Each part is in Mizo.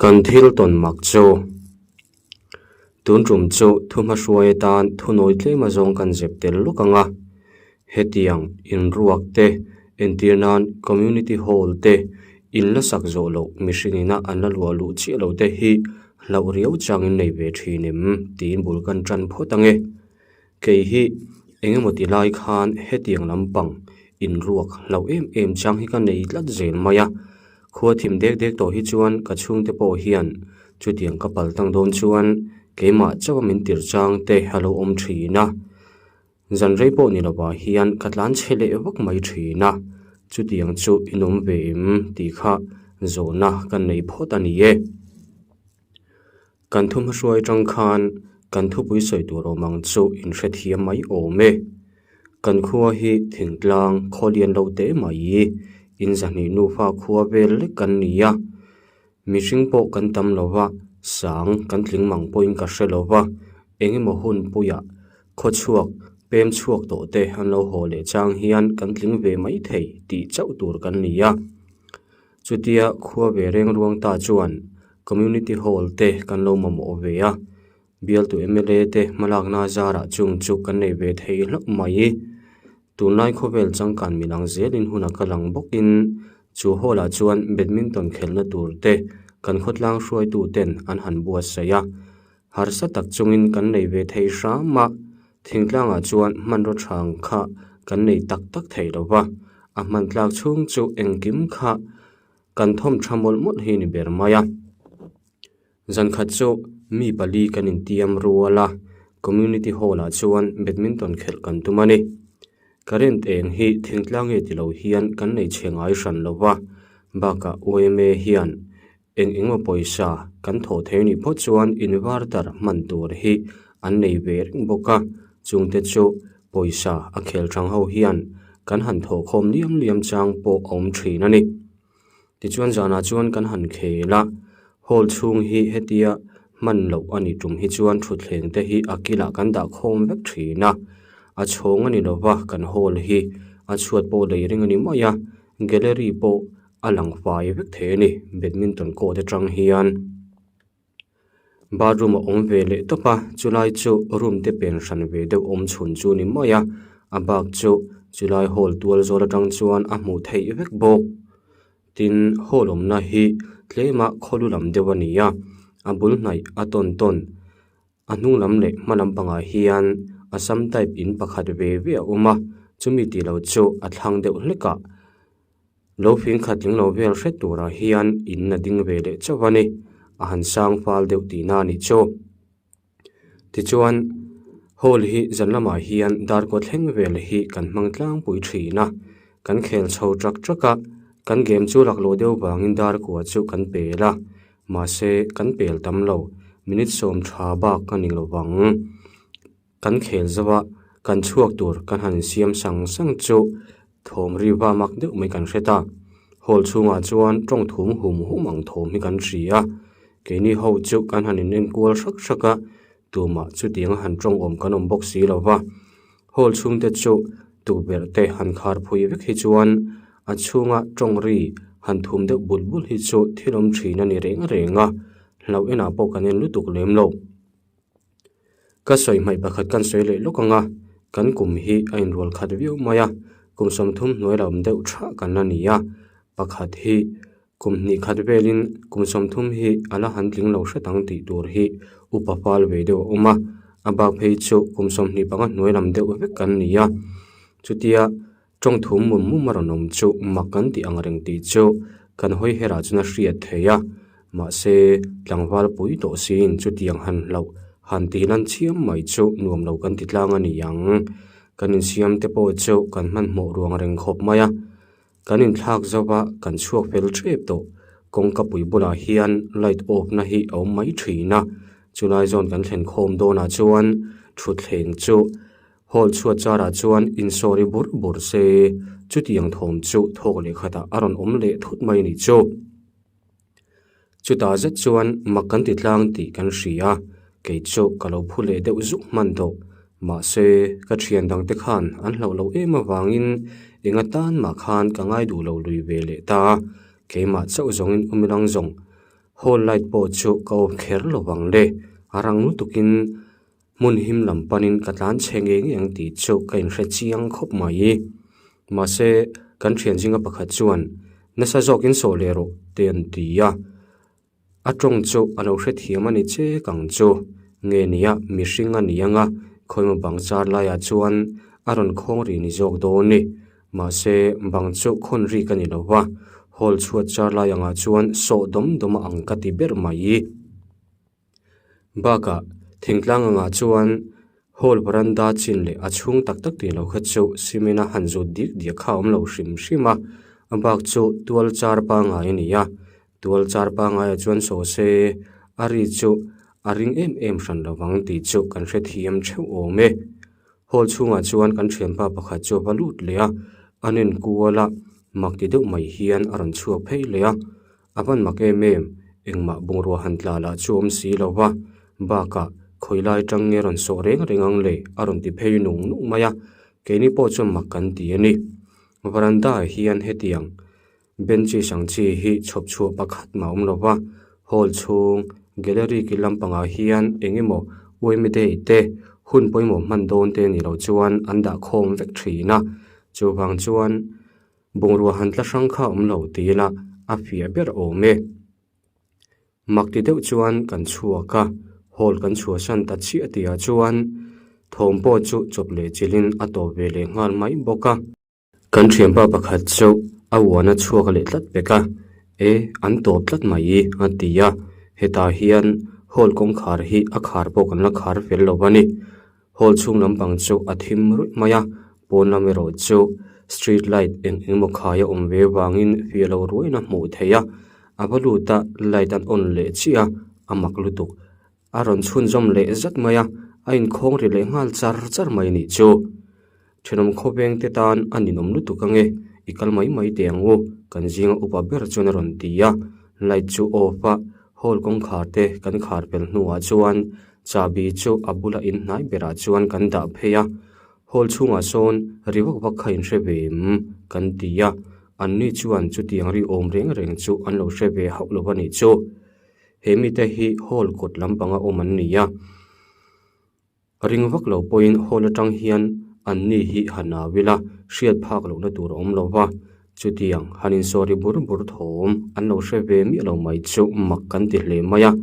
Kan thil tawn mak chu tun tum chu thuhmahruai atan thunawi tlem azawng kan zep tel lawk ang a, hetiang inruak te entir nan community hall te in la sak zawh loh mihring ina an la luah luh chiah lo te hi hlauh riau changin nei ve thin em tiin bul kan tan phawt ang e. Kei hi eng emaw ti lai khan hetiang lampang inruak hlauh em em chang hi ka nei tlat zel mai a, khua thim dek dek tawh hi chuan ka chhungte pawh hian chutiang ka pal tang dawn chuan keimah chauha min tir chang te a lo awm thin a, zan rei pawh ni lovah hian ka tlan chhe leh vak mai thin a, chutiang chu in awm ve em tih kha zawhna ka nei phawt a ni e. Kan thu hmahruai atang khan kan thupui sawi tur awm ang chu in hrethiam mai awm e. Kan khua hi thingtlang khaw lian lo teh mai in zahnih nufa khua vel lek kan ni a. Mihring pawh kan tam lo va, sang kan tling mang pawhin ka hre lo va, eng emaw hun puiah khaw chhuak pem chhuak tawh te an lo haw leh chang hian kan tling ve mai thei tih chauh tur kan ni a. Chutia khua ve reng ruang ta chuan Community Hall te kan lo mamawh ve a, bialtu mla te hmalakna zarah chung chu kan nei ve thei hlauh mai. Tunlai khawvel changkan milang zelin huna ka lang bawkin chu hall ah chuan badminton khelhna tur te kan khawtlang hruaitu ten an han buatsaih a, harsa tak chungin kan nei ve thei hram a, thingtlangah chuan hmanraw thang kha kan nei tak tak thei lo va, a hman tlak chhung chu engkim kha Kan thawm tha mawlh mawlh hi ni ber mai a. Zankhat chu mi pali kan intiam rual a, community hall ah chuan badminton khelh kan tum a ni. Current eng hi thingtlang nge tilo hian kan nei chhe ngai hran lo va, bakah yma hian eng engemaw pawisa kan thawh thei nih phawt chuan inverter hman tur hi an nei ve reng bawk a, chungte chu pawisa a khel thang ho hian kan han thawh khawm liam liam chang pawh a awm thin a ni. Tichuan zanah chuan kan han khel a, hall chhung hi hetia hman loh a nih tum hi chuan thutthleng te hi a kilah kan dah khawm vek thin a, a chhawng a ni lova kan hall hi a chhuat pawh lei ring a ni mai a, gallery pawh a lang fai vek thei a ni badminton court atang hian. Bathroom a awm ve leh tawp a chulai chu room te pen hran ve deuh awm chhun chu ni mai a a bak chu chulai hall tual zawl atang chuan a hmuh theih vek bawk tin hall awmna hi tlema khawlu lam deuh a ni a a bul hnaih a tawn tawn a hnung lam leh hma lampangah hian assam type in pakhat ve ve a awm a chumi tih loh chu a thlang deuh hlek ah. Lo fing khat tling lo vel hret turah hian in a ding ve leh chauh a ni, a han sang fal deuh tihna a nih chu. Tichuan hall hi zan lamah hian darkaw thleng vel hi kan hmang tlangpui thin a, kan khel chho trak trak a, kan game chu laklawh deuh vangin darkua chu kan pel a, mahse kan pel tam lo, minute sawm tha bak a ni lovang. Kan khel zo a, kan chhuak tur kan han insiam sang sang chu thawm ri va mak deuh mai kan hre ta. Hall chhungah chuan tawng thum hum hum ang thawm hi kan hria a, keini ho chu kan han in enkual hrak hrak a, tumah chutiang a han tawng awm kan awm bawk si lo va. Hall chhungte chu tukverh te han khar phui vek hi chuan a chhunga tawng ri han thum deuh bulh bulh hi chu thil awm thin a ni reng reng a, hlauh enah pawh kan en lutuk lem lo. Ka sawi hmaih pakhat kan sawi leh lawk ang a, kan kum hi a inrual khat viau mai a, kum 30 hnuai la awm deuh thah kan la ni a, pakhat hi kum hnih khat velin kum 30 hi a la han tling lo hret ang tih tur hi upa fal ve deuh a awm a, a bak phei chu kum 25 hnuai lam deuh vek kan ni a, chutia tawng thum mum mum a rawn awm chu mak kan tih ang reng tih chu kan hawi herah chuan a hriat theih a. Mahse, tlangval pui tawh siin chutiang han hlauh han tih lan chiam mai chu nuam lo kan ti tlang a ni ang. Kan insiam te pawh chu kan hmanhmawh ruang reng khawp mai a. Kan inthlak zo va, kan chhuak fel tep tawh. Kawngka pui bulah hian light off na hi a awm mai thin a. Chulai zawn kan thlen khawm dawnah chuan thutthleng chu Hall chhuat charah chuan insawri bur bur se, chutiang thawm chu thawk leh khatah a rawn awm leh thut mai a nih chu. Chutah zet chuan mak kan ti tlang tih kan hria, kei chu ka lo phu leh deuh zuk hman tawh. Mahse, ka thian dangte khan an hlauh loh em avangin enga tan mah khan ka ngai duh lo lui ve leh ta a, keimah chauh zawngin awm ilang zawng. Hall light pawh chu ka off kher lo vang le, a rang lutukin hmun him lam panin ka tlan chhe ngei ngei ang tih chu ka inhre chiang khawp mai. Mahse, kan thian zinga pakhat chuan nasa zawkin sawh leh rawh te an ti a. A tawng chu a lo hrethiam a ni chek ang chu. Nge nia mihring a ni ang a, khawimaw bang char laiah chuan a rawn khawng ri ni zawk dawn ni. Mahse, bang chu khawn ri ka ni lo va, hall chhuat char lai angah chuan sawh dawm dawm a ang ka ti ber mai. Bakah, thingtlang angah chuan hall veranda chin leh a chhung tak tak tih loh kha chu cement a han zut dik diak kha a awm lo hrim hrim a, a bak chu tual char pangngai a ni a, tual char pangngaiah chuan saw se a ri chu a ring em em hran lo vang tih chu kan hrethiam theuh awm e. Hall chhungah chuan kan thianpa pakhat chu a va lut leh a, a nen kual a, mak ti deuh mai hian a rawn chhuak phei leh a. A van mak em em, engmah bungrua han tla lah chu awm si lo va, bakah khawi lai tang nge rawn sawh reng reng ang le a rawn ti phei nung nung mai a, keini pawh chuan mak kan ti a ni. Veranda ah hian hetiang benches ang chi hi chhawp chhuah pakhat mah awm lo va, hall chhung gallery kil lampangah hian eng emaw uaimi day te hun pawimawh hman dawn te ni lo chuan an dah khawm vek thin a, chuvang chuan. Bungrua han tla hrang kha awm lo ti ila a fiah ber awm e. Mak ti deuh chuan kan chhuak a, hall kan chhuahsan ta chiah tihah chuan thawm pawh chu chawp leh chilhin a tawp ve leh nghal mai bawk a. Kan thianpa pakhat chu a uan a chhuak leh tlat pek a, e an tawp tlat mai i a ti a, hetah hian hall kawngkhar hi a khar pawh kan la khar fel lo a ni. Hall chhung lampang chu a thim ruih mai a, pawn lam erawh chu street light eng eng emaw khai a awm ve vangin fiah lo ruaiin a hmuh theih a, a va lut a light an on leh chiah a, a mak lutuk. A rawn chhunzawm leh zat mai a, a inkhawng ri leh nghal char char mai nih chu. Thenawm khawveng te tan a ninawm lutuk ange, i kal mai mai teh ang u, kan zinga upa ber chuan a rawn ti a, light chu off a, hall kawngkhar te kan khar pel hnuah chuan Chahbi chu a bula in hnai berah chuan kan dah phei a, hall chhungah sawn ri vak vak kha in hre ve em? kan ti a, anni chuan chutiang ri awm reng reng chu an lo hre ve hauh lo a nih chu. He mite hi hall kawt lampanga awm an ni a, ring vak lo pawhin hall atang hian anni hi han au ila hriat phak lohna tur a awm lo va, chutiang han insaw ri bur bur thawm an lo hre ve miah lo mai chu mak kan ti hle mai a.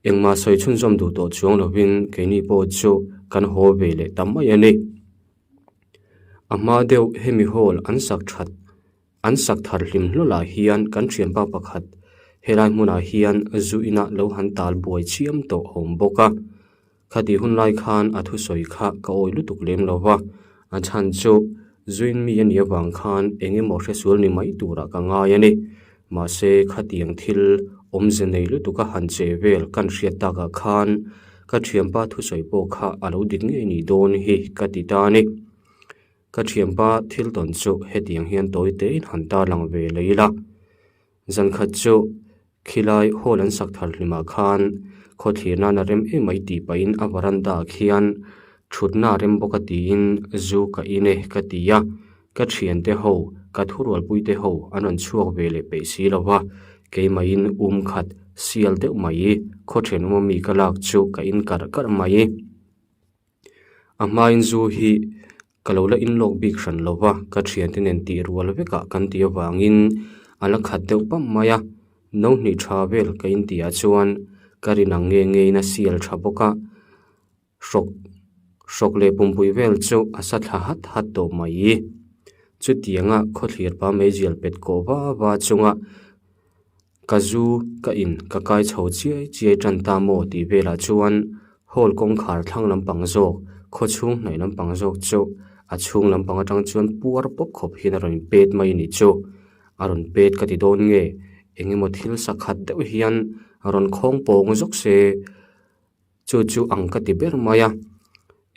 Engmah sawi chhunzawm duh tawh chuang lovin keini pawh chu kan haw ve leh ta mai a ni. A hma deuh hemi hall an sak that an sak thar hlim hlawlah hian kan thianpa pakhat helai hmunah hian zu inah lo han tal buai chiam tawh a awm bawk a. Khati hun lai khan a thusawi kha ka awi lutuk lem lo va, a chhan chu Zuin mi a nih avang khan eng emaw hresual ni mai turah ka ngai a ni. Mahse, khatiang thil awmze nei lutuka han che vel kan hriat takah khan ka thianpa thusawi pawh kha a lo dik ngei ni dawn hi ka ti ta a ni. Ka thianpa thil tawn chu hetiang hian tawi tein han tarlang ve leh ila. Zankhat chu Khilai hall an sak thar hlimah khan khawthlir nan a rem em mai tih pahin a veranda ah khian thutna a rem bawk a tiin zu ka in e ka ti a, ka thiante ho ka thurualpui te ho an rawn chhuak ve leh peih si lo va, keimahin um khat sial deuh mai khaw thenawm ami ka lak chu ka in karh karh mai. A hmain zu hi ka lo la inlawk bik hran lo va, ka thiante nen tih rual vekah kan tih avangin a la khat deuh pam mai a, no hnih tha vel ka intih ah chuan ka rin ang nge ngein a sial tha bawk a, hrawk hrawk leh pumpui vel chu a sa thla hat hat tawh mai. Chutianga khawthlir pa meizial pet kawh va va chunga Ka zu ka in ka kai chho chiai chiai tan ta maw tih velah chuan hall kawngkhar thlang lampang zawk khaw chhung hnaih lampang zawk chu a chhung lampang atang chuan puar pawp khawp hian a rawn pet mai a nih chu. A rawn pet ka ti dawn nge eng emaw thil sakhat deuh hian a rawn khawng pawng zawk se Chu chu ang ka ti ber mai a,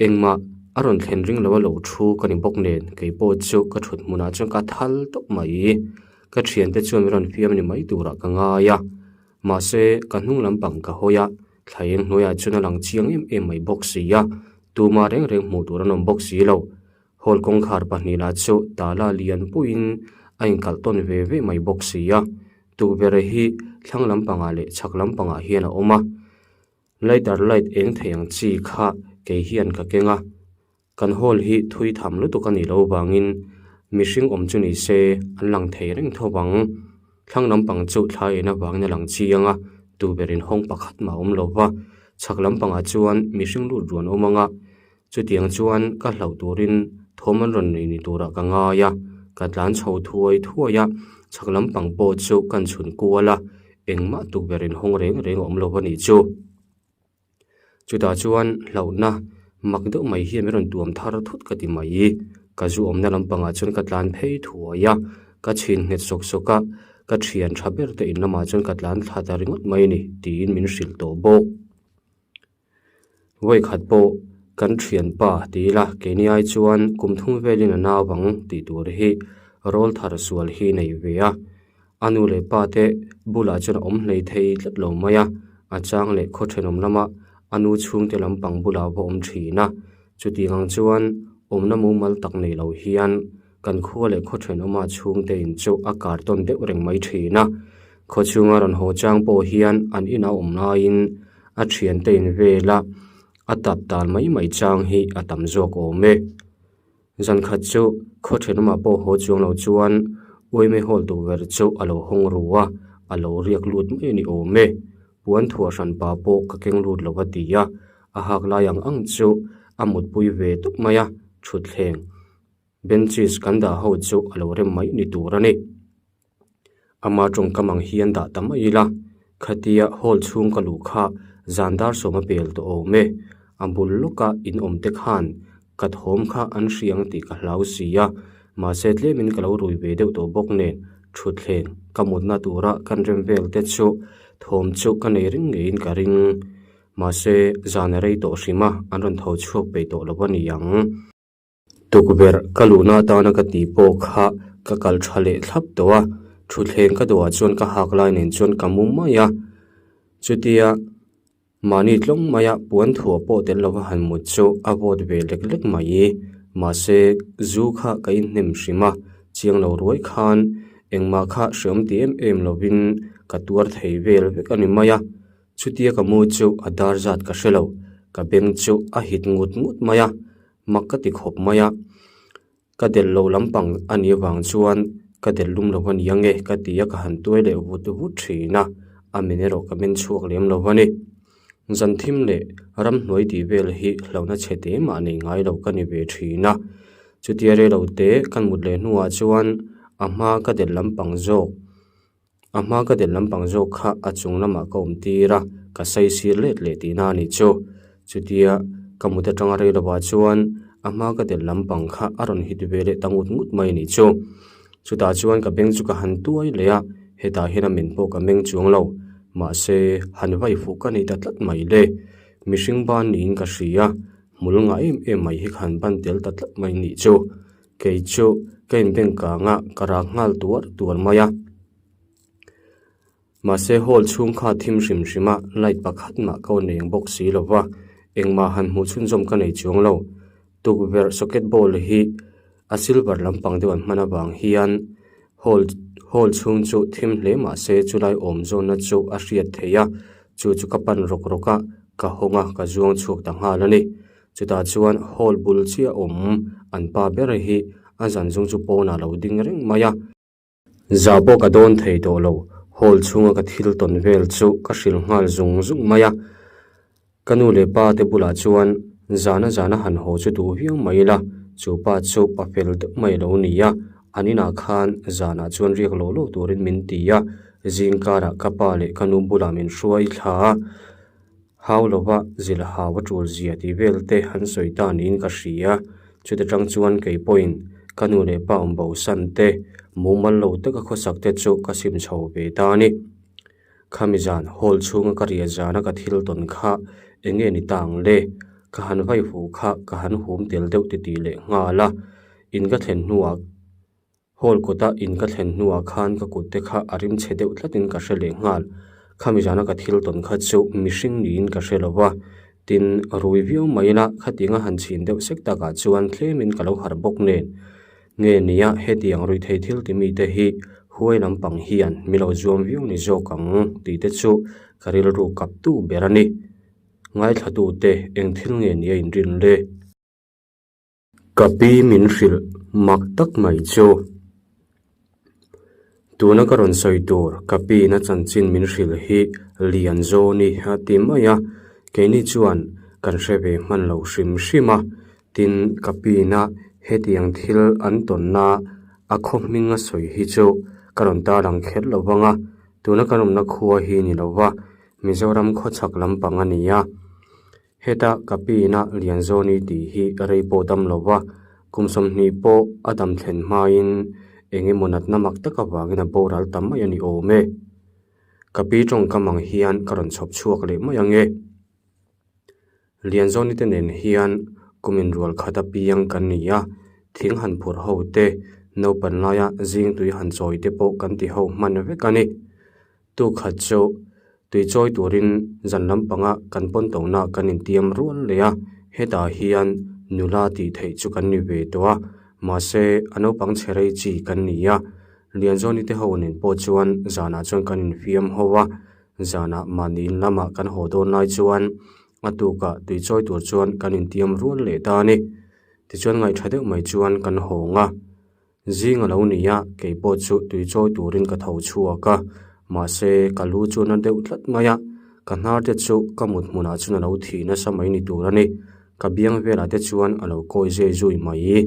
engmah a rawn thlen ring lo a lo thu ka ni bawk nen keipawh chu ka thut hmunah chuan ka thal tawp mai. Ka thiante chuan min rawn fiam ni mai turah ka ngai a, mahse ka hnung lampang ka hawi a, thla eng hnuaiah chuan a lang chiang em em mai bawk si a, tumah reng reng hmuh tur an awm bawk si lo. Hall kawngkhar pahnih lah chu tala lian puiin a inkalh tawn ve ve mai bawk si a. Tukverh hi thlang lampangah leh chhak lampangah hian a awm a lighter light eng thei ang chi kha kei hian ka keng a kan hall hi thui tham lutuk a nih loh vangin mihring awm chu ni se an lang thei reng tho vang thlang lampang chu thla en avangin a lang chiang a tukverh in hawng pakhat mah a awm lo va chhak lampangah chuan mihring lut ruan awm ang a. Chutiang chuan ka hlauh turin thawm an rawn nei ni turah ka ngai a, ka tlan chho thuai thuai a, chhak lampang pawh chu kan chhun kual a, engmah tukverh in hawng reng reng a awm lo a nih chu. Chutah chuan hlauhna mak deuh mai hian min rawn tuam thar thut ka ti mai. Ka zu awmna lampangah chuan ka tlan phei thuai a, ka chhin nghet sawk sawk a, ka thian tha ber te in lamah chuan ka tlan thla ta ringawt mai a ni tiin min hrilh tawh bawk. Vawikhat pawh kan thianpa ti ila keini ai chuan kum thum velin a nau ang tih tur hi rawl thar sual hi nei ve a, a nu leh pa te bulah chuan a awm hlei thei tlat lo mai a, a chang leh khaw thenawm lama a nu chhungte lampang bulah va awm thin a, chutiang ang chuan awmna mumal tak nei lo hian kan khua leh khaw thenawma chhungte in chu a kar tawn deuh reng mai thin a, khaw chhunga rawn haw chang pawh hian an inah awm laiin a thiante in vela a tap tal mai mai chang hi a tam zawk awm e. Zan khat chu khaw thenawmah pawh haw chuang lo chuan uaime hall tukverh chu a lo hawng ru a, a lo riak lut mai a ni awm e. Puan thuah hran pa pawh ka keng lut lo a ti a, a hak lai ang ang chu a mutpui ve tawp mai a, thutthleng. Benches kan dah ho chu a lo rem mai ni tur a ni. Ama tawngkam ang hian dah ta mai ila, khatia hall chhung ka luh kha zan dar sawm a pel tawh awm e. A bul lawka in awm te khan ka thawm kha an hriang tih ka hlau si a, mahse tlemin ka lo rui ve deuh tawh bawk nen thutthleng ka mutna tura kan rem vel te chu thawm chu ka nei ring ngeiin ka ring. Mahse zan a rei tawh hrim a, an rawn tho chhuak peih tawh lo a ni ang. Tukverh ka luhna atana ka tih pawh kha ka kal tha leh thlap tawh a, thutthleng ka duhah chuan ka hak lai nen chuan ka mu mai a, chutia mahni tlawng maia puan thuah pawh tel lova han mut chu a vawt ve lek lek mai. Mahse zu kha ka inhnem hrim a, chiang lo ruai khan engmah kha hreawm ti em em lovin ka tuar thei vel vek a ni mai a. Chutia ka mu chu a dar zat ka hre lo, ka beng chu a hit ngut ngut mai a, mak ka ti khawp mai a, ka delh lo lampang a nih avang chuan ka delh lum lo a ni ange ka ti a, ka han tuai leh vut vut thin a, a men erawh ka men chhuak lem lo a ni. Zan thim leh ramhnuai tih vel hi hlauhna chhe te mah nei ngai lo ka ni ve thin a, chutia rei lo te kan mut leh hnuah chuan a hma ka delh lampang zawk A hma ka delh lampang zawk kha a chung lamah ka awm tir a, ka sai sir let leh tihna a nih chu. Chutia ka mut atanga rei lovah chuan a hma ka delh lampang kha a rawn hit ve leh ta ngut ngut mai a nih chu. Chutah chuan ka beng chu ka han tuai leh a, hetah hian a men pawh ka meng chuang lo. Mahse, han vai fuh ka nei ta tlat mai le. Mihring ban niin ka hria, hmul ngah em em mai hi ka han ban tel ta tlat mai a nih chu. Kei chu ka inbeng kang a, ka rak nghal tuar tuar mai a. Mahse hall chhung kha thim hrim hrim a, light pakhat mah ka aw nei ang bawk si lo va, engmah han hmuh chhunzawm ka nei chuang lo. Tukverh socket ball hi a silver lampang deuh an hman avang hian hall hall chhung chu thim hle mahse chulai awm zawnna chu a hriat theih a, chu chu ka pan rawk rawk a, ka hawng a, ka zuang chhuak ta nghal a ni. Chutah chuan hall bul chiah awm an pa ber hi a zan zung chu pawnah lo ding reng mai a. Zah pawh ka dawn thei tawh lo, hall chhunga ka thil tawn vel chu ka hrilh nghal zung zung mai a. Ka nu leh pa te bulah chuan zana zana han haw chu duh viau mai ila, chu pa chu pa fel deuh mai lo ni a, an inah khan zanah chuan riak lo lo turin min ti a, zingkarah ka pa leh ka nu bulah min hruai thla a. Hau lova zilh hau a tul zia tih vel te an sawi ta niin ka hria. Chuti tang chuan kei pawhin ka nu leh pa awm bo san te, mumal lo taka khawsak te chu ka sim chho ve ta a ni. Khami zan hall chhunga ka riah zana ka thil tawn kha eng nge ni ta ang le? Ka han vai hu kha ka han hum tel deuh titih leh nghal a, in ka thlen hnuah Hall kawta in ka thlen hnuah khan ka kut te kha a rim chhe deuh tlatin ka hre leh nghal. Khami zana ka thil tawn kha chu mihring niin ka hre lo va, tin rui viau mai ila khatianga han chhin deuh sek takah chuan tlemin ka lo harh bawk nen. Nge nia hetiang ruithei thil ti mite hi Huai lampang hian mi lo zuam viau ni zawk ang tih te chu ka rilru kap tu ber a ni. Ngaithlatute eng thil nge ni a inrin le? Ka pi min hrilh mak tak mai chu. Tuna ka rawn sawi tur ka piin a chanchin min hrilh hi lian zawn i a ti mai a, keini chuan kan hre ve hman lo hrim hrim a, tin ka piina hetiang thil an tawnna a khaw hming a sawi hi chu ka rawn tarlang kher lo vang a, tuna kan awmna khua hi ni lo va, Mizoram khawchhak lampang a ni a. Heta ka piina Lianzawni tih hi rei pawh dam lo va, kum 20 pawh a dam thlen hmain eng emaw natna mak tak avangin a boral ta mai a ni awm e. Ka pi tawngkam ang hian ka rawn chhawp chhuak leh mai ang e. Lianzawni te nen hian kum inrual khat apiang kan ni a, thing han phurh ho te, naupan laia zing tui han chawi te pawh kan ti ho hman vek a ni. Tukhat chu tui chawi turin zan lampanga kan pawn tona kan intiam rual leh a, hetah hian nula tih theih chu kan ni ve tawh a, mahse a naupang chhe rei chi kan ni a, Lianzawni te ho nen pawh chuan zanah chuan kan infiam ho a, zanah mahni in lamah kan haw dawn lai chuan a tukah tui chawi tur chuan kan intiam rual leh ta a ni. Tichuan ngaihṭha deuh mai chuan kan hawng a. Zing a lo ni a, kei pawh chu tui chawi turin ka tho chhuak a, mahse ka lu chu na deuh tlat mai a, ka hnar te chu ka mut hmunah chuan a lo thi nasa mai ni tur a ni, ka biang velah te chuan a lo kawi zui zui mai.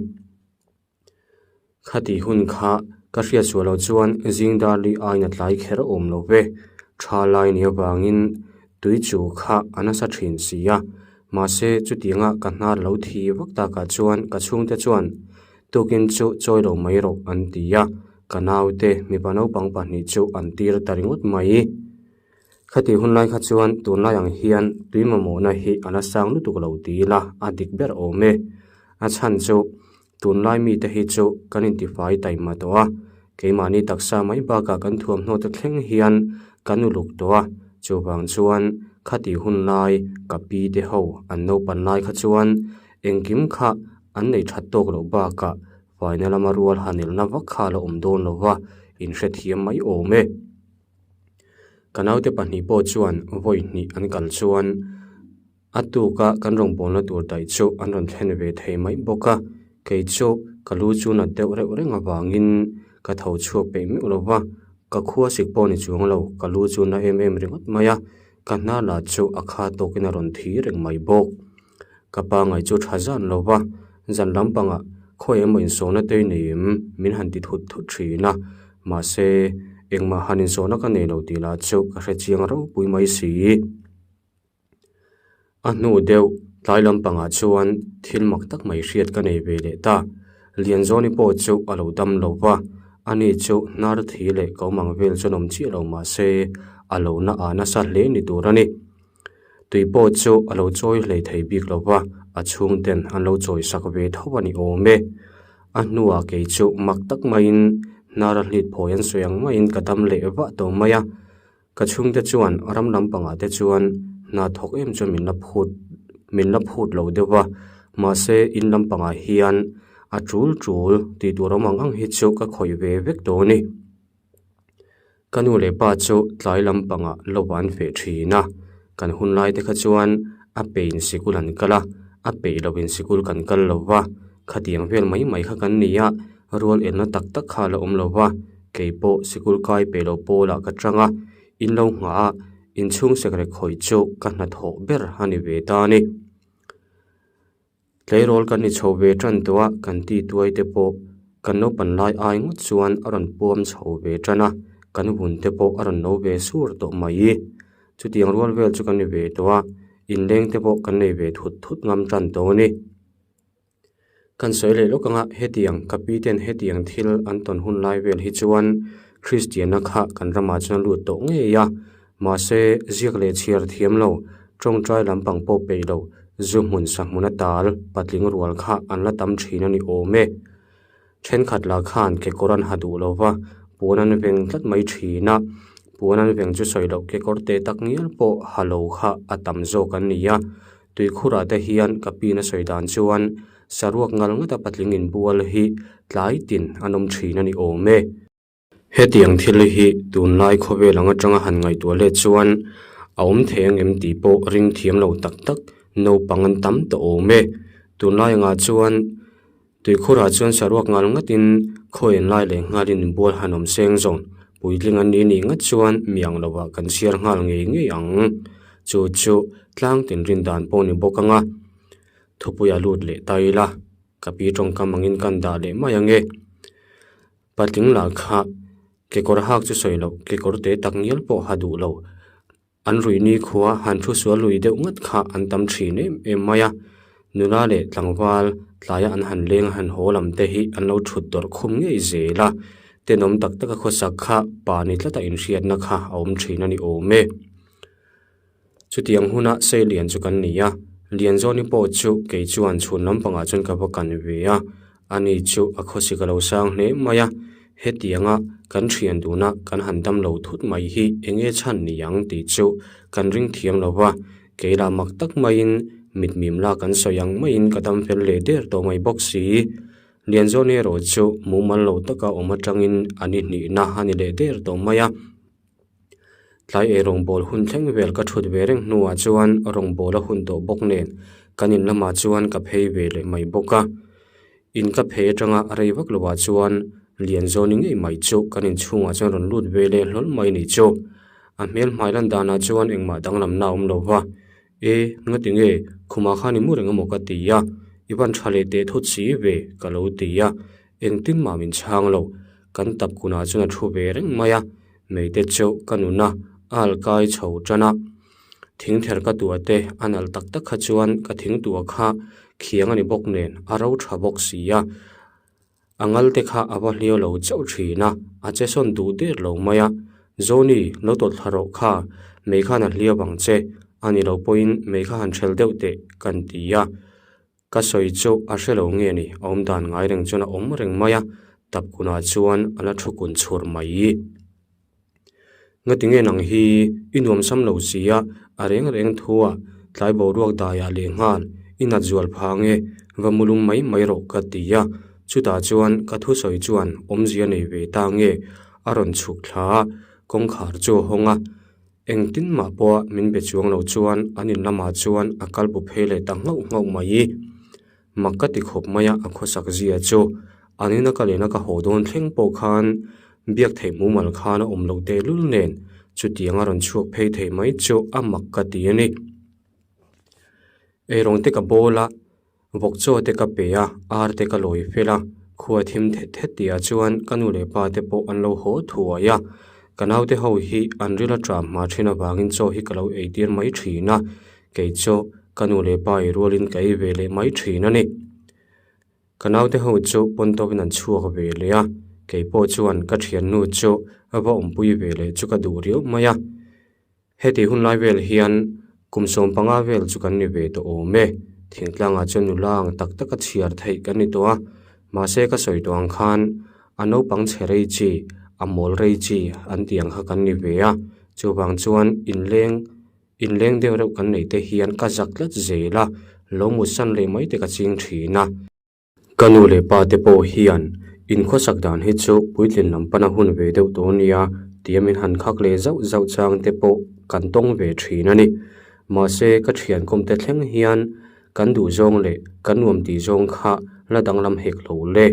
Khati hun kha ka hriat suah loh chuan zing dar li aiin a tlai kher awm lo ve, tha lai ni avangin tui chu kha a nasa thin si a, mahse chutianga ka hnar lo thi vak takah chuan ka chhungte chuan Tukin chu chawi lo mai rawh an ti a, ka naute mipa naupang pahnih chu an tir ta ringawt mai. Khati hun lai kha chuan tunlai ang hian tui mamawhna hi a la sang lutuk lo ti ila a dik ber awm e. A chhan chu tunlai mite hi chu kan intifai taima tawh a, keimahni taksa mai bakah kan thuamhnaw te thleng hian kan uluk tawh a, chuvang chuan khati hun lai ka pi te ho an naupan lai kha chuan Engkim kha an nei that tawk loh bakah faina lama rual han elna vak kha a la awm dawn lo va, inhrethiam mai awm e. Ka naute pahnih pawh chuan vawi hnih an kal chuan a tuka kan rawngbawlna tur daih chu an rawn thlen ve thei mai bawk a, kei chu ka lu chu nat deuh reuh reng avangin ka tho chhuak peih meuh lo va, ka khua sik pawh ni chuang lo, ka lu chu na em em ringawt mai a, ka hnar lah chu a kha tawkin a rawn thi reng mai bawk. Ka pa ngaih chu tha zan lo va, zan lampangah khawi emaw insawhna te nei em min han ti thut thut thin a, mahse engmah han insawhna ka nei lo tih lah chu ka hre chiang ropui mai si. A hnu deuh tlai lampangah chuan thil mak tak mai hriat ka nei ve leh ta, Lianzawni pawh chu a lo dam lo va, ani chu hnar thi leh ko mang vel chu an awm chiah lo mahse a lo na ah nasa hle ni tur a ni. Tui pawh chu a lo chawi hlei thei bik lo va, a chhungten an lo chawi sak ve tho a ni awm e. A hnuah kei chu mak tak maiin hnara hlit phawi an sawi ang maiin ka dam leh vah tawh mai a. Ka chhungte chuan ram lampangah te chuan hna thawk em chuan min la phut min la phut lo deuh va, mahse in lampangah hian a tul tul tih tur awm ang ang hi chu ka khawih ve vek tawh a ni. Ka nu leh pa chu tlai lampangah lo an feh thin a, kan hun lai te kha chuan a pein sikul an kal a, a peih loin sikul kan kal lo va, khatiang vel mai mai kha kan ni a, rual elna tak tak kha a la awm lo va, kei pawh sikul kai peih loh pawlah ka chang a, in lo nghah a, inchhung sekrek khawih chu ka hnathawh ber a ni ve ta a ni. Tleirawl kan ni chho ve tan tawh a, kan ti tuai te pawh kan naupan lai ai ngawt chuan a rawn puam chho ve tan a, kan vun te pawh a rawn no ve sur tawh mai. Chutiang rual vel chu kan ni ve tawh a, inleng te pawh kan nei ve thut thut ngam tan tawh a ni. Kan sawi leh lawk anga hetiang ka pi ten hetiang thil an tawn hun lai vel hi chuan Kristianna kha kan ramah chuan lut tawh ngei a, Mahse, ziak leh chhiar thiam lo, tawngtai lampang pawh peih lo, zu hmun sa hmun a tal, patling rual kha an la tam thin a ni awm e. Thenkhat lah khan kekawr an ha duh lo va, puan an veng tlat mai thin a. Puan an veng chu sawi loh kekawr te tak ngial pawh ha lo kha a tam zawk an ni a. Tuikhurah te hian ka pin a sawi dan chuan saruak ngal ngata patling inbual hi tlai tin an awm thin a ni awm e. Hetiang thil hi tunlai khawvel ang atanga han ngaihtuah let chuan a awm thei ang em tih pawh ring thiam lo tak tak naupang an tam tawh awm e. Tunlai angah chuan tuikhurah chuan saruak ngal ngatin khawi an lai leh nghalin inbual han awm seng zawn puitling an ni nih ngat chuan mi ang lovah kan chhiar nghal ngei ngei ang. Chu chu tlang tinrin dan pawh ni bawk ang a, thupui a lut leh ta ila ka pi tawngkam angin kan dah leh mai ang e. Patling lah kha kekawr hak chu sawi loh, kekawr te tak ngial pawh ha duh lo. An ruih ni khua han thu sual lui deuh ngat kha an tam thin em em mai a. Nula leh tlangval tlaia an han leng han haw lam te hi an lo thut dawrh khum ngei zel a. Tenawm tak taka khawsak kha pa ni tlata inhriatna kha a awm thin a ni awm e. Chutiang huna sei lian chu kan ni a, Lianzawni pawh chu kei chuan chhun lampangah chuan ka va kan ve a, ani chu a khawsik a lo sang hle mai a, hetianga kan thian duna kan han dam lo thut mai hi eng nge chhan ni ang tih chu kan ring thiam lo va, kei lah mak tak maiin mitmim la kan sawi ang maiin ka dam fel leh der tawh mai bawk si. Lianzawni erawh chu mumal lo taka awm atangin a ni hnihna a ni leh der tawh mai a. Tlai ei rawngbâwl hun thleng vel ka thut ve reng hnuah chuan rawngbâwl a hun tawh bawk nen kan in lamah chuan ka phei ve leh mai bawk a. In ka phei atanga rei vak lovah chuan Lianzawni ngei mai chu kan inchhungah chuan rawn lut ve leh hlawl mai ni chu. A hmel hmai lan danah chuan engmah danglamna a awm lo va. E, ngati nge khumah khan i mu reng emaw ka ti a, i van tha leh teh thut si ve ka lo ti a, engtin mah min chhang lo. Kan tap kunah chuan a thu ve reng mai a. Meite chu ka nun a, a alkai chho tan a. Thing ther ka tuah te a nalh tak tak kha chuan ka thing tuah kha khiang a ni bawk nen a ro tha bawk si a. A ngal te kha a va hliau lo chauh thin a, a che sawn duh der lo mai a. Zoni, lo tawlh thla rawh kha, mei khan a hliau ang che, a ni lo pawhin mei kha han hrel deuh teh kan ti a. Ka sawi chu a hre lo nge ni, a awm dan ngai reng chuan a awm reng mai a, tap kunah chuan a la thu kun chhur mai. Ngati nge nang hi i nuam sam lo si a, a reng reng thu a, tlai boruak daiah leh nghal i nat zual pha nge, va mulum mai mai rawh ka ti a, chutah chuan ka thusawi chuan awmzia nei ve ta nge a rawn chhuk thla a, kawngkhar chu a hawng a. Engtin mah pawha min be chuang lo chuan an in lamah chuan a kal bu phei leh ta nghauh nghauh mai. Mak ka ti khawp mai a, a khawsak zia chu. An ina ka lena ka haw dawn thleng pawh khan biak theih mumal khan a awm loh tehlul nen chutiang a rawn chhuak phei thei mai chu a mak ka ti a ni. Eirawng te ka bawl a. Vawk chaw te ka pe a, ar te ka lawi fel a, khua thim thet thet tihah chuan ka nu leh pa te pawh an lo haw thuai a. Ka naute ho hi an ril a ṭam hma ṭhin avangin chaw hi ka lo ei tir mai ṭhin a, kei chu ka nu leh pa ei rualin ka ei ve leh mai ṭhin a ni. Ka naute ho chu pawn tawkin an chhuak ve leh a, kei pawh chuan ka ṭhiannu chu va awmpui ve leh chu ka duh riau mai a. Heti hun lai vel hian kum 15 vel chu kan ni ve tawh awm e. Thingtlangah chuan nula ang tak taka chhiar theih kan ni tawh a, mahse ka sawi tawh ang khan a naupang chhe rei chi, a mawl rei chi an tih ang kha kan ni ve a. Chuvang chuan inleng inleng deuh reuh kan neih te hian ka zak tlat zel a, lo mutsan leh mai te ka ching thin a. Ka nu leh pa te pawh hian inkhawsak dan hi chu puitlin lam pana hun ve deuh tawh ania tia min han khak leh zauh zauh chang te pawh kan tawng ve thin a ni. Mahse ka thiankawm te thleng hian kan duh zawng leh kan nuam tih zawng kha la danglam hek lo le,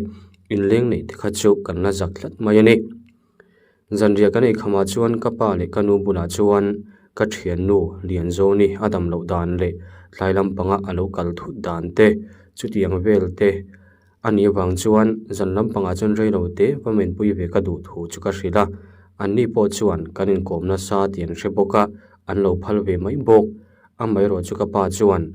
inleng neih te kha chu kan la zak tlat mai a ni. Zanriah kan ei khamah chuan ka pa leh ka nu bulah chuan ka thiannu Lianzawni a dam loh dan leh tlai lampanga a lo kal thut dan te chutiang vel te a nih avang chuan zan lampangah chuan rei lo te va menpui ve ka duh thu chu ka hrilh a, anni pawh chuan kan inkawm nasa tih an hre bawk a, an lo phal ve mai bawk. Amaherawhchu chu ka pa chuan.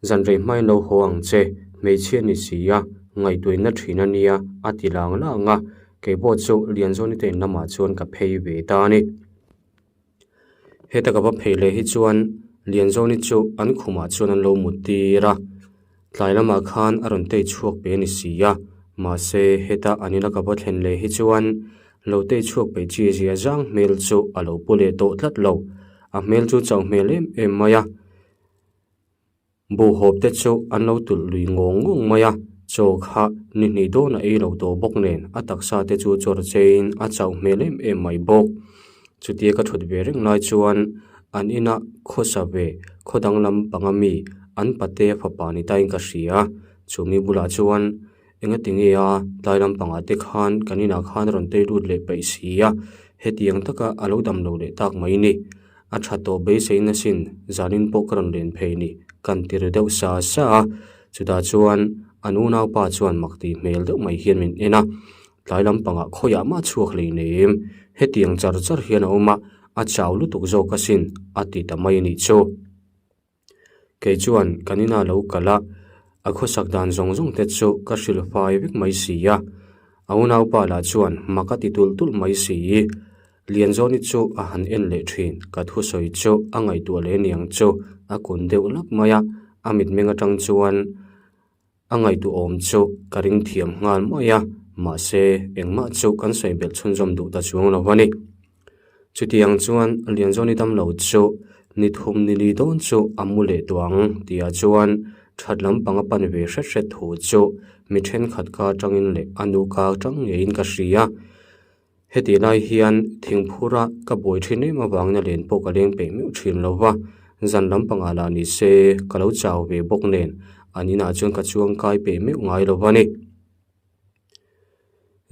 Zan rei hmain lo haw ang che, hmeichhia ni si a, ngaihtuahna thin a nia, a ti lang lang a, kei pawh chu Lianzawni te in lamah chuan ka phei ve ta a ni. Heta ka va phei leh hi chuan Lianzawni chu an khumah chuan an lo mut tir a, tlai lamah khan a rawn tei chhuak pe a ni si a, mahse heta an ina ka va thlen leh hi chuan lo tei chhuak peih chi zia zang hmel chu a lo pu leh tawh tlat lo, a hmel chu chauh hmel em em mai a. Buhhawp te chu an lo tulh lui ngawng ngawng mai a, Chaw kha ni hnih dawn a ei lo tawh bawk nen a taksa te chu chawr cheiin a chauh hmel em em mai bawk. Chutia ka thut ve reng lai chuan an ina khawsa ve khaw danglam panga mi an pate fapa ni tain ka hria. Chumi bulah chuan Engati nge a tlai lampangah te khan kan inah khan a rawn tei lut leh paih si a, hetiang taka a lo dam lo leh tak mai ni. A tha tawh beisei nasin zanin pawh ka rawn len phei ni kan ti ri deuh sa sa a, chutah chuan an unaupa chuan mak tih hmel deuh mai hian min en a, tlai lampangah khawiah mah chhuak hlei nem, hetiang char char hian a awm a, a chau lutuk zawk asin a ti ta mai a nih chu. Kei chuan kan inah lo kal a, a khawsak dan zawng zawng te chu ka hrilh fai vek mai si a. A unaupa lah chuan mak a ti tulh tulh mai si. Lianzawni chu a han en leh thin, ka thusawi chu a ngaihtuah leh aniang chu a kun deuh lap mai a, a mitmeng atang chuan a ngaihtuahawm chu ka ring thiam nghal mai a, mahse engmah chu kan sawi belh chhunzawm duh ta chuang lo a ni. Chutiang chuan Lianzawni damlo chu ni thum ni li dawn chu a mu leh tawh ang tihah chuan that lampang a pan ve hret hret thu chu mi thenkhat ka atangin leh a nu ka atang ngeiin ka hria. Hetih lai hian thingphura ka buai thin em avangin a len pawh ka leng peih meuh thin lo va, zan lampangah lah ni se ka lo chau ve bawk nen an inah chuan ka chuang kai peih meuh ngai lo va ni.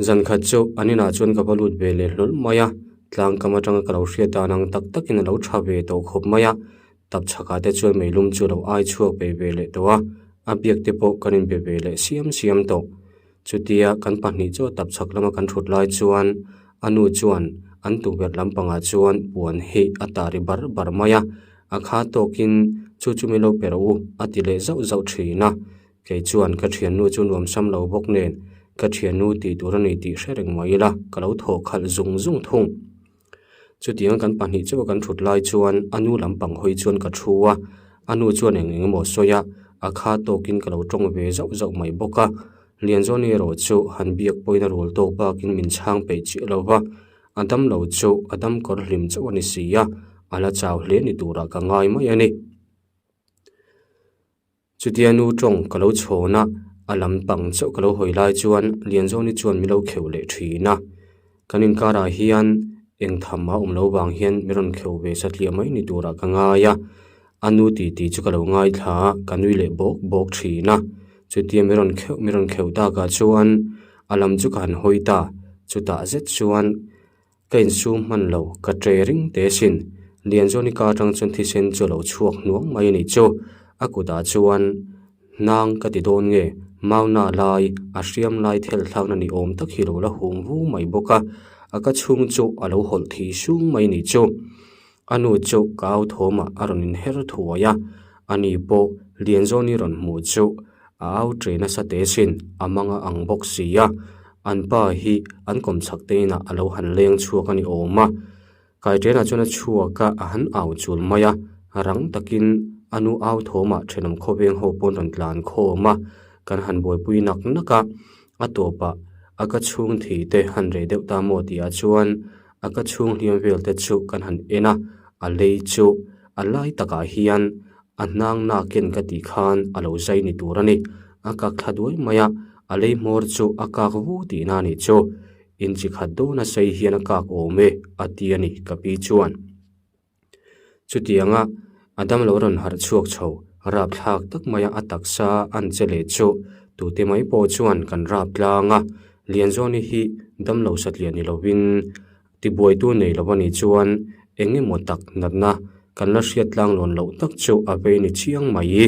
Zan khat chu an inah chuan ka va lut ve leh hlawl mai a, tlangkam atanga ka lo hriat dan ang tak takin a lo tha ve tawh khawp mai a, tapchhakah te chuan meilum chu a lo ai chhuak peih ve leh tawh a, a biak te pawh kan inbe ve leh siam siam tawh. Chutia kan pahnih chu tapchhak lama kan thut lai chuan a nu chuan an tukverh lampangah chuan puan hi a tah ri bar bar mai a, a kha tawkin chu chu min lo pe rawh u a ti leh zauh zauh thin a. Kei chuan ka thiannu chu nuam sam lo bawk nen ka thiannu tih tur a ni tih hre reng mai ila ka lo thaw khalh zung zung thung. Chutiang kan pahnih chauh a kan thut lai chuan a nu lampang hawi chuan ka thu a, a nu chuan eng eng emaw sawi a, a kha tawkin ka lo tawng ve zauh zauh mai bawk a. Lianzawni erawh chu han biak pawhin a rul tawk bakin min chhang peih chiah lo va, a dam lo chu a dam kawr hlim chauh a ni si a, a la chau hle ni turah ka ngai mai a ni. Chutia nu tawng ka lo chhawn a, a lam pang chauh ka lo hawi lai chuan Lianzawni chuan min lo kheuh leh thin a. Kan inkarah hian eng tham a awm lo vang hian min rawn kheuh ve satliah mai ni turah ka ngai a. A nu titi chu ka lo ngaithla a, ka nui leh bawk bawk thin a. Chutia min rawn kheuh min rawn kheuh takah chuan a lam chu ka han hawi ta, chutah zet chuan Ka insum hman lo, ka tre ring te sin. Lianzawni ka atang chuan thisen chu a lo chhuak hnuang mai a nih chu. A kutah chuan hnang ka ti dawn nge, mauna lai, a hriam lai thel thlakna ni awm tak hi lo la hum vu mai bawk a. A ka chhung chu a lo hawlh thi sung mai a nih chu. A nu chu ka au thawmah a rawn inher thuai a, ani pawh Lianzawni rawn hmuh chu a au tre nasa te sin, a mang a ang bawk si a, an pa hi an kawmchhak te inah a lo han leng chhuak a ni awm a, Kaitrenah chuan a chhuak a, a han au chul mai a, rang takin a nu au thawmah thenawm khawveng ho pawn rawn tlan khawm a, kan han buaipui nak nak a, a tawpah a ka chhung thi te han reh deuh ta maw tih ah chuan a ka chhung hliam vel te chu kan han en a, a lei chu a lai takah hian a hnang nakin ka tih khan a lo zai ni tur a ni. A kak thla duai mai a, a lei hmawr chu a kak vu tihna a nih chu. Inchi khat dawna sei hian a kak awm e, a ti a ni ka pi chuan. Chutianga a damlo rawn harh chhuak chho, rapthlak tak maia a taksa an che leh chu tute mai pawh chuan kan rap tlang a, Lianzawni hi damlo satliah ni lovin tibuaitu nei lo a nih chuan eng emaw tak natna kan la hriat tlang lawn loh tak chu a vei ni chiang mai,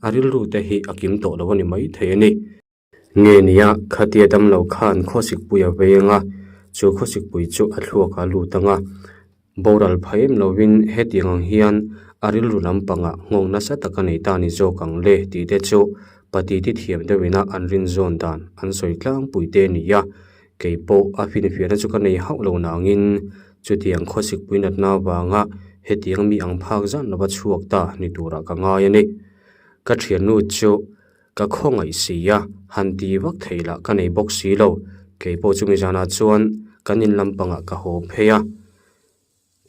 a rilru te hi a kim tawh lo a ni maithei a ni. Nge nia, khatia damlo khan khawsikpui a vei anga, chu khawsikpui chu a thluak a lut anga, boral phah em lovin hetiang ang hian a rilru lampangah nghawng nasa tak a nei ta ni zawk ang le tih te chu pati ti thiam deuhina an rin zawn dan an sawi tlangpui te a ni a, kei pawh a finfiahna chu ka nei hauh lo nangin chutiang khawsikpui natna avanga hetiang mi ang phak zan lova chhuak ta ni turah ka ngai a ni. Ka thiannu chu. Ka khawngaih si a, han ti vak thei lah ka nei bawk si lo. Kei pawh chumi zanah chuan kan in lampangah ka haw phei a.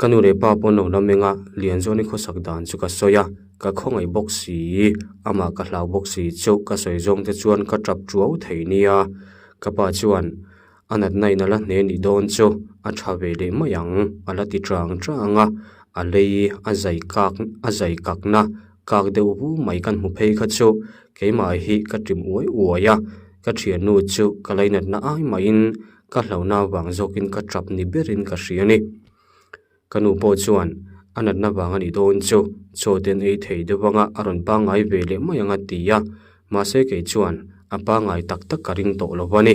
Ka nu leh pa pawh an lo la meng a, Lianzawni khawsak dan chu ka sawi a, ka khawngaih bawk si, amah ka hlau bawk si chu ka sawi zawng te chuan ka tap tuau thei nia. Ka pa chuan a natna in a la hne nih dawn chu a tha ve leh mai ang a la ti chang chang a, a lei a zai kak a zai kakna kak deuh vu mai kan hmu phei kha chu keimah hi ka ṭim uai uai a, ka thiannu chu ka lainatna ai mahin ka hlauhna vang zawkin ka tap ni berin ka hria a ni. Ka nu pawh chuan a natna vang a nih dawn chu chaw te an ei thei deuh anga a rawn pangngai ve leh mai ang a ti a, mahse kei chuan a pangngai tak tak ka ring tawh lo a ni.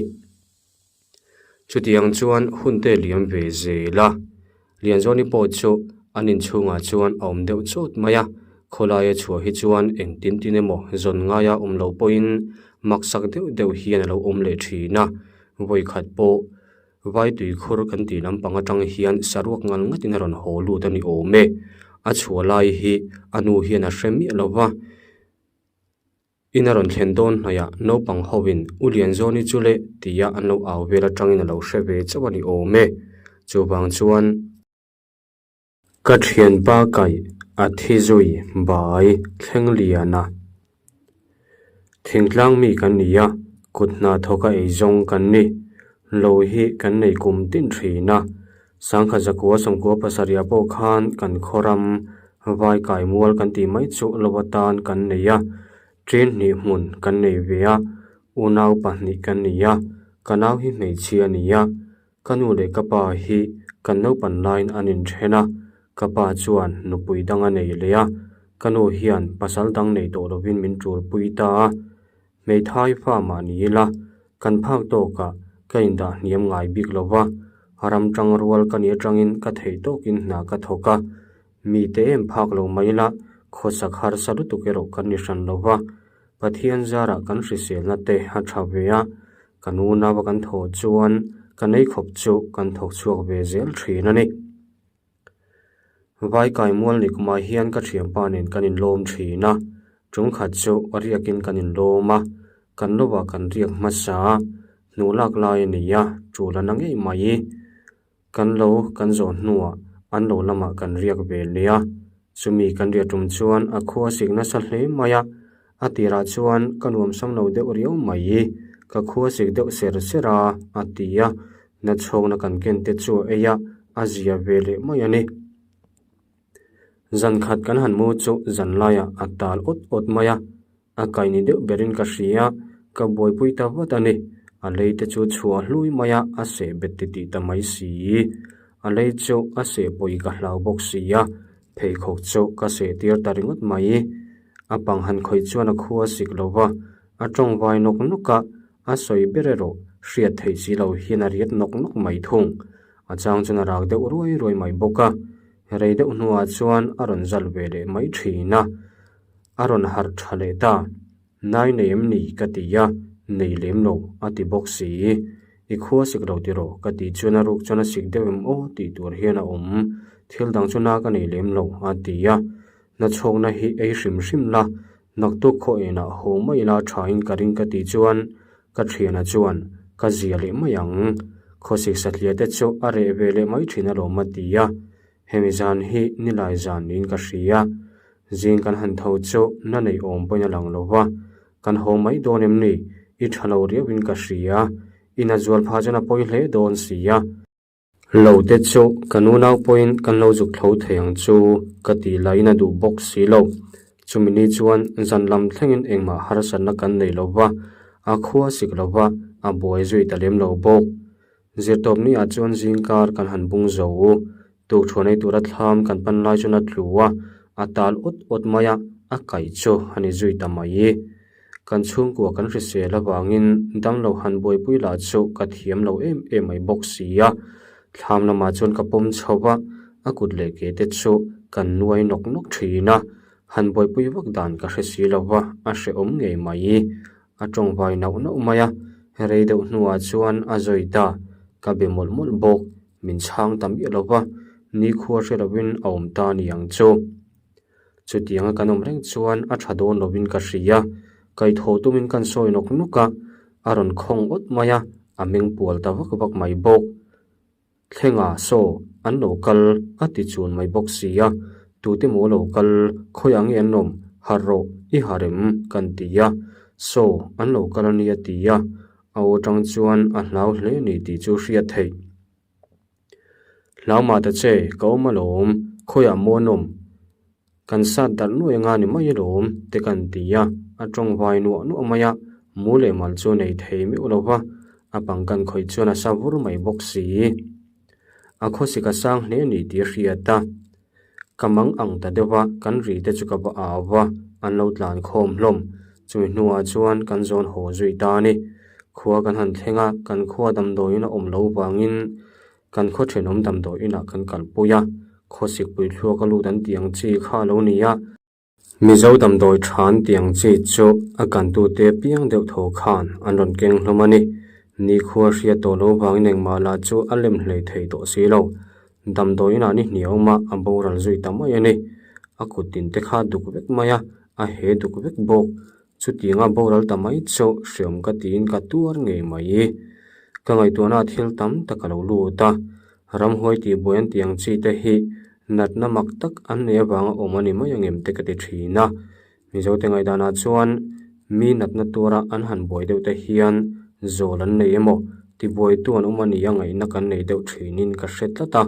Chutiang chuan hun te liam ve zel a, Lianzawni pawh chu an inchhungah chuan a awm deuh chawt mai a, khawlaia chhuah hi chuan engtin tin emaw zawn ngaia awm loh pawhin maksak deuh deuh hian a lo awm leh thin a, vawikhat pawh Vai tuikhur kan tih lampang atang hian saruak ngal ngatin a rawn haw lut a ni awm e. A chhuah lai hi a nu hian a hre miah lo va. In a rawn thlen dawn hnaihah naupang hoin U Lianzawni chu le tia an lo au vel atangin a lo hre ve chauh a ni awm e. Chuvang chuan. Ka thianpa kaih a thi zui bai thleng lian a. Thingtlang mi kan ni a, kut hna thawka ei zawng kan ni. Lo hi kan nei kum tin thin a. Sangkha zakua sawmkua pasarih pawh khan kan khaw ram vai kai mual kan tih mai chu lo atan kan nei a. Ṭin hnih hmun kan nei ve a, unau pahnih kan ni a, ka nau hi hmeichhia a ni a. Ka nu leh ka pa hi kan naupan laiin an inthen a, ka pa chuan nupui dang a nei leh a, ka nu hian pasal dang nei tawh lovin min tulpui ta a. Hmeithai fa mah ni ila, kan phak tawkah ka indah hniam ngai bik lo va, ram tang rual ka nih atangin ka theih tawkin hna ka thawk a, mite em phak lo mai ila, khawsak harsa lutuk erawh kan ni hran lo va. Pathian zarah kan hriselna te a tha ve a, kan unau a kan thawh chuan kan ei khawp chu kan thawk chhuak ve zel thin a ni. Vaikai mual ni kumah hian ka thianpa nen kan inlawm thin a, tungkhat chu riakin kan inlawm a, kan lovah kan riak hmasa a, hnuh lak lai a ni a, tul a na ngei mai. Kan lo kan zawh hnuah an lo lamah kan riak ve leh a, chumi kan riah tum chuan a khua sik nasa hle mai a, a tirah chuan ka nuamsam lo deuh riau mai, ka khua sik deuh ser ser a, a ti a, nachhawkna kan ken te chu a ei a, a zia ve leh mai a ni. Zan khat kan han mu chu zan laiah a tal awt awt mai a, A kai ni deuh berin ka hria, ka buaipui ta vat a ni. A lei te chu chhuah hlui mai a, a seh bet ti tih ta mai si. A lei chu a seh pawi ka hlau bawk si a, pheikhawk chu ka seh tir ta ringawt mai. A pang han khawih chuan a khua sik lo va, a tawng vai nawk nawk a, a sawi ber erawh hriat theih si lo hian a riat nawk nawk mai thung. A chang chuan a rak deuh ruai ruai mai bawk a, rei deuh hnuah chuan a rawn zal ve leh mai thin a. A rawn harh tha leh ta. Nai nei em ni? ka ti a, nei lem lo, a ti bawk si. I khua sik lo tiraw? ka tih chuan a ruk chuan a sik deuh em aw tih tur hian a awm. Thil dang chu na ka nei lem lo, a ti a. Nachhawkna hi ei hrim hrim la, naktuk khaw enah haw mai ila thain ka ring ka tih chuan ka thiana chuan ka zia leh mai ang. Khawsik satliah te chu a reh ve leh mai thin alawm a ti a. Hemi zan hi nilai zan niin ka hria. Zing kan han tho chu na neih awm pawhin a lang lo va, kan haw mai dawn em ni? I tha lo riauhin ka hria. I na zual phah chuan a pawi hle dawn si a. Lo te chu kan unau pawhin kan lo zuk thlo thei ang chu ka tih lahin a duh bawk si lo. Chumi ni chuan zan lam thlengin engmah harsatna kan nei lo va, a khua sik lo va, a buai zui ta lem lo bawk. Zirtawpni ah chuan zingkar kan han bung zo u. Tukṭhuan ei tura thlam kan pan lai chuan a tlu a, a tal awt awt mai a, a kaih chu a ni zui ta mai. Kan chhungkua kan hrisel avangin damlo han buaipui lah chu ka thiam lo em em mai bawk si a. Thlam lamah chuan ka pawm chho va, a kut leh ke te chu kan nuai nawk nawk thin a, han buaipui vak dan ka hre si lo va, a hrehawm ngei mai. A tawng vai nauh nauh mai a, rei deuh hnuah chuan a zawi ta, ka be mawlh mawlh bawk, min chhang ta miah lo va, nikhua hre lovin a awm ta ni ang chu. Chutianga kan awm reng chuan a tha dawn lovin ka hria, kaihthawh tumin kan sawi nawk nawk a, a rawn khawng awt mai a, a meng pual ta vak vak mai bawk. Thlenga saw an lo kal a ti chun mai bawk si a, tute maw lo kal khawiah nge an awm harh rawh i harh em kan ti a, saw an lo kal a nia ti a, a aw tang chuan a hlau hle a ni tih chu hriat theih. Hlau mah ta che ka awm alawm khawiah maw an awm Kan sat darh nuai anga ni mai alawm te kan ti a, a tawng vai nuah nuah mai a, mu leh mal chu nei thei meuh lo va, a pang kan khawih chuan a sa vur mai bawk si. A khawsik a sang hle ni tih a hriat a, ka mang ang ta deuh a, kan ri te chu ka va au va, an lo tlan khawm hlawm. Chumi hnuah chuan kan zawn haw zui ta a ni. Khua kan han thleng a, kan khua damdawiin a awm lo vangin Kan khaw thenawm damdawi inah kan kalpui a, khawsik pui thluak a lut an tih ang chi kha a lo ni a. Mizo damdawi tha an tih ang chi chu a kantute piang deuh tho khan an rawn keng hlawm a ni. Nikhua hriat tawh lo vangin engmah lah chu a lem hlei thei tawh si lo. Damdawi inah ni hnih a awm a, a boral zui ta mai a ni. A kut tin te kha duk vek mai a, a he duk vek bawk. Chutianga boral ta mai chu hreawm ka tiin ka tuar ngei mai. Ka ngaihtuahna thil tam tak a lo lut a, ramhuai tihbuai an tih ang chi te hi natna mak tak an nei avanga awm a ni mai angem te ka ti thin a. Mizote ngaihdanah chuan mi natna tura an han buai deuh te hian zawl an nei emaw tibuaitu an awm a nia ngaihna kan nei deuh thinin ka hre tlat a.